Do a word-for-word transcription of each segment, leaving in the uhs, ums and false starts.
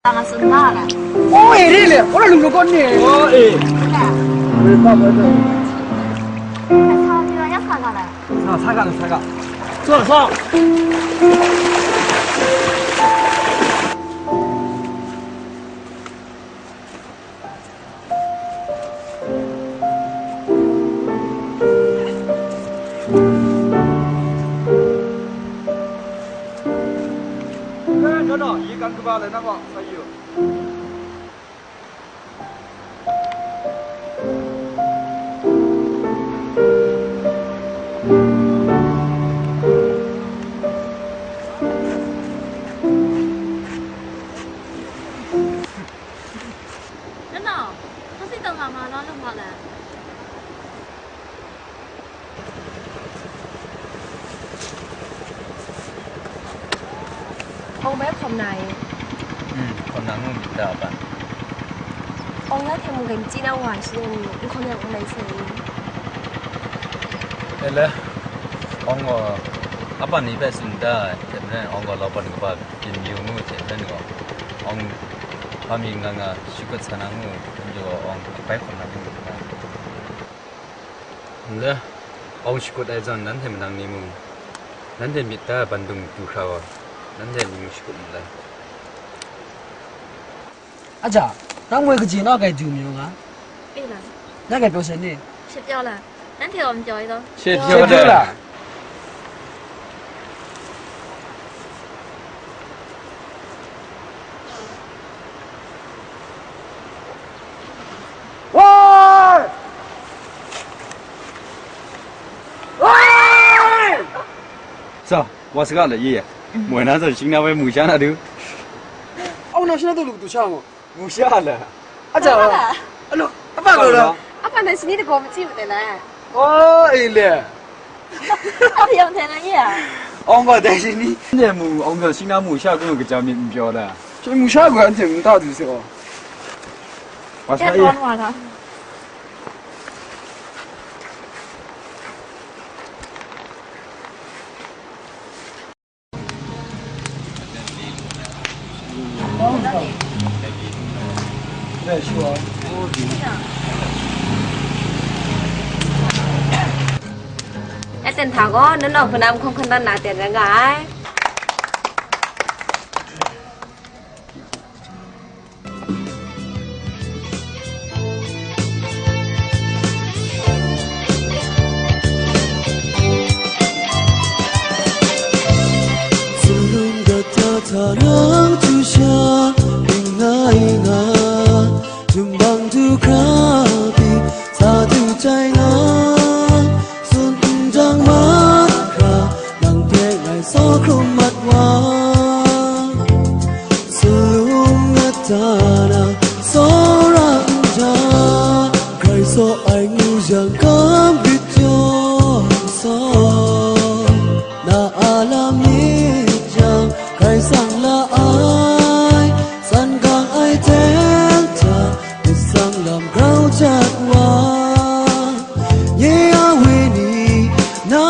Nga tsun nga ai. O, e re le, o, lung lung kaw ni. O, e. Re, ba, ba, ba. Sa, sa, sa, sa, sa. Sa, sa ga, sa ga. Sa, sa. Nang gaw, nang gaw, yi kan kaba le, nang gaw, sa yu. Nana, kasi tang nga nga na lang nga le. Ong bai hkawm na i? Hmm, hkawm na ngu myit ta, apan? Ong ya hte mung dai machyi na wa ai shi ni, n hkawm yang ong lai sai i? E le, ong gaw, apan ni hpe tsun da ai hte maren, ong gaw laupan kaba byin yu ngu hte maren gaw, ong hpa mi nga nga shakut sa na ngu, n jaw ong bai hkawm na ngu myit ta. Nle, ong shakut ai zawn, nanhte manang ni mung, nanhte myit ta bandung du hkra wa, nanhte ning shakut mat ai. Aja, nang moi kaji na kai du mayu nga? E la. Na kai pyaw sai ni? Shi pyaw la. Nanhte gaw n pyaw i law? Shi pyaw la. Woi! Woi! Sa, wa saga la ye. Moi na sa shing na wai mu sha na du. Au na shing na du lu du sha ngo. Mu sha la. Aja. Alo, apa ko la? Apa na shini de ko ma chi ma de la. O, e le. Apa yang thai na ye a? Ong gaw dai shi ni, ne mu, ong gaw shing na mu sha gu kaja myit n pyaw da. Shi mu sha gu anhte n ta du se o. Wa sa ye. Aten hta gaw, nanawng hpanam hkawng hkan dan na ten rai nga ai. Tsinlung gata hta nang htu sha, ning ngai nga, jum bang du hkra pyi, sa du jai nga, tsun ndang mahkra, nang hpe ngai saw hkrum mat wa. Salum ngat da na, tsawra nja, grai saw ai ngu yang, kam grit yawng saw. Na a lam myit yang, grai sang la ai, tsan gang ai hten hta, myit sang lam grau jat wa. Nye a wenyi, na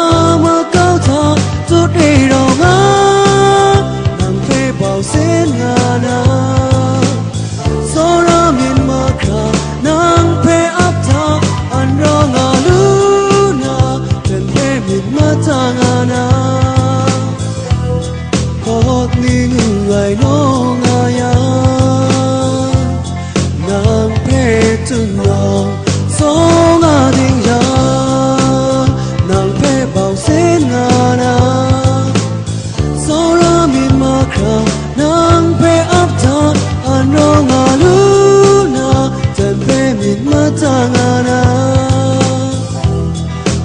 makau hta tut e rau nga, nang hpe bau sen nga na. Tsawra myit mahkra, nang hpe ap hta, an rau nga lu na, jan hpe myit mata nga na. Hpawt ni ngu ai nawng nga yang, nang hpe tun nawng, saw nga ding yang, nang hpe bau sen nga na. Tsawra myit mahkra, nang hpe ap hta, an rau nga lu na, jan hpe myit mata nga na.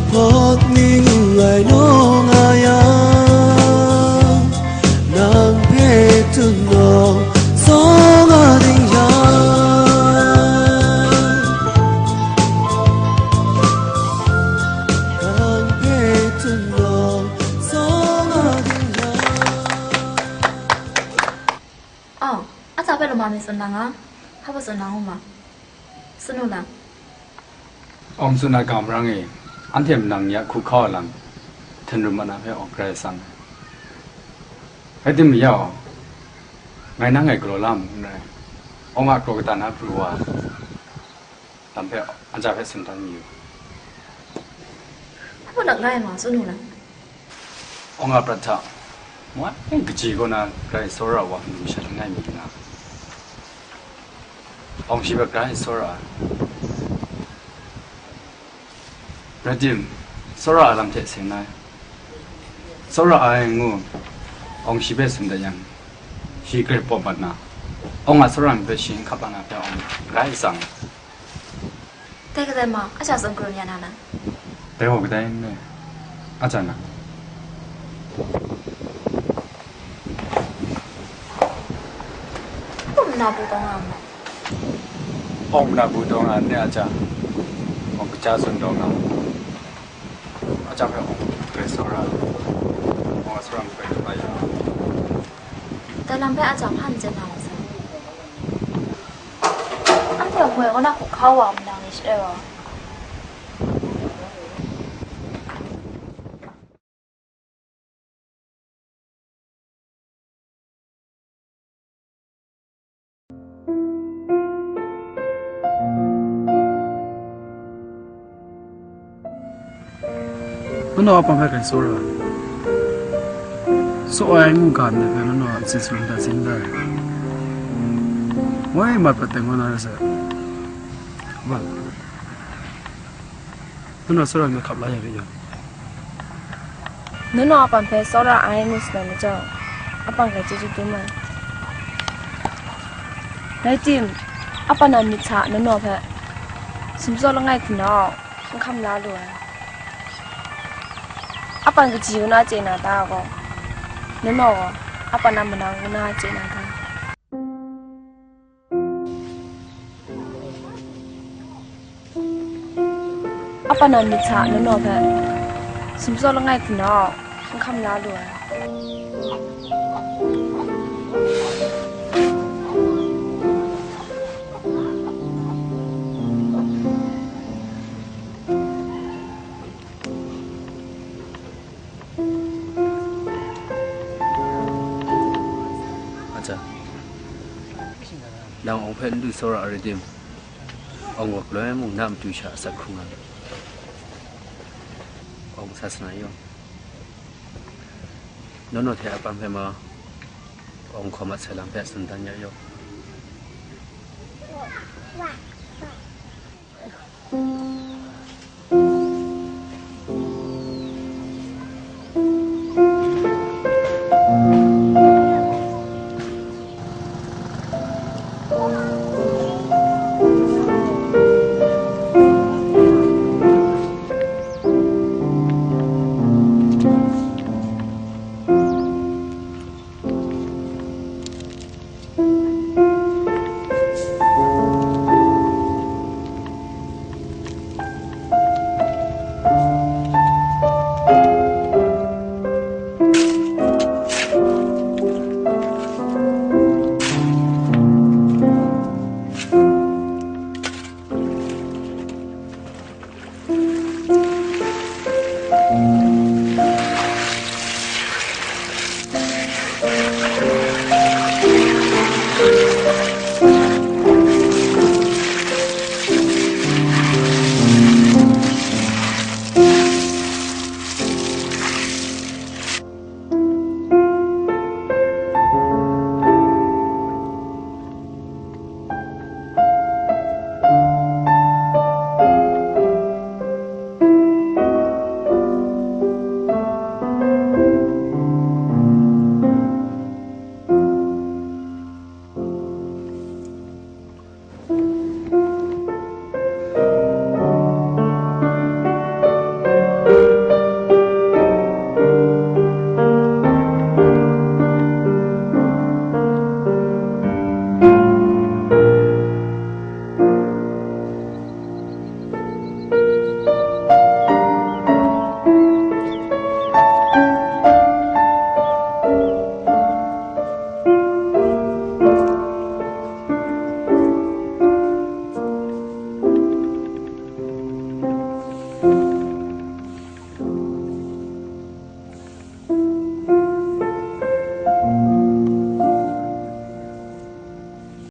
Hpawt ni ngu ai nawng nga yang, nang hpe tun nawng, saw nga ding yang, nang hpe tun nawng, saw nga ding yang. Aw, a tsa hpe lama mi tsun na nga, hpa hpa tsun na ngu ma. Sanu lang. Awng tsun ai ga marang e, anhte manang ni a hku hkau ai lam, hten rum ai na hpe awng grai sang ai. Rai timung, ya, Ngai nang ngai galaw la mu n rai. Awng a kraw kata na pru wa, lam hpe, aja hpe tsun dan yu. Hpa lak la ai ma, tsun u na. Awng a prat hta, wa, kaji kaw na grai tsawra wa hkrum shat langai mi nga. Awng shi hpe grai tsawra ai. Rai tim, tsawra ai lam hte seng ai. Tsawra ai ngu, awng shi hpe tsun dat yang, shi grai pawp mat na, awng a tsawra myit hpe shi n hkap ai na hpe awng rai tsang. Dai kadai ma, a ja tsawm karum ya na na? Dai gaw kadai n re, a ja na. Awng na bu taw nga ma? Awng na bu taw nga n re, a ja. Awng kaja tsun taw nga ma? A ja hpe awng grai tsawra, awng a tsawra myit grai hkap ya. Dai lam hpe a ja hpa n chye na ma sa? Anhte a moi kaw na hkuhkau wa a manang ni sharai wa. Nanau a pang hpe grai tsawra ai. Tsaw ai ngu ga ndai hpe nanau a ntsin sumrin hta zin da ai. Woi mat pat teng wa na rai sai. Kaban, nanau tsawra ai hpe hkap la ya rit yang, nanau a pang hpe tsawra ai ngu sa na majaw, a pang hpe chyeju dum ai. Rai tim, a pang a myit hta nanau hpe sumtsaw langai hku nau n hkam la lu ai. A pang kaji ngu na chye na ta gaw, nanau gaw a pang a manang ngu na chye na ta? A pang a myit hta nanau hpe sumtsaw langai hku nau n hkam la lu ai. Aja, nang awng hpe n du tsawra ai rai tim, awng wa galoi mung na matu sha atsat hkrum nga, awng sa sa na yaw. Nanau hte a pang hpe ma, awng hkaw mat sai lam hpe tsun dan ya yaw.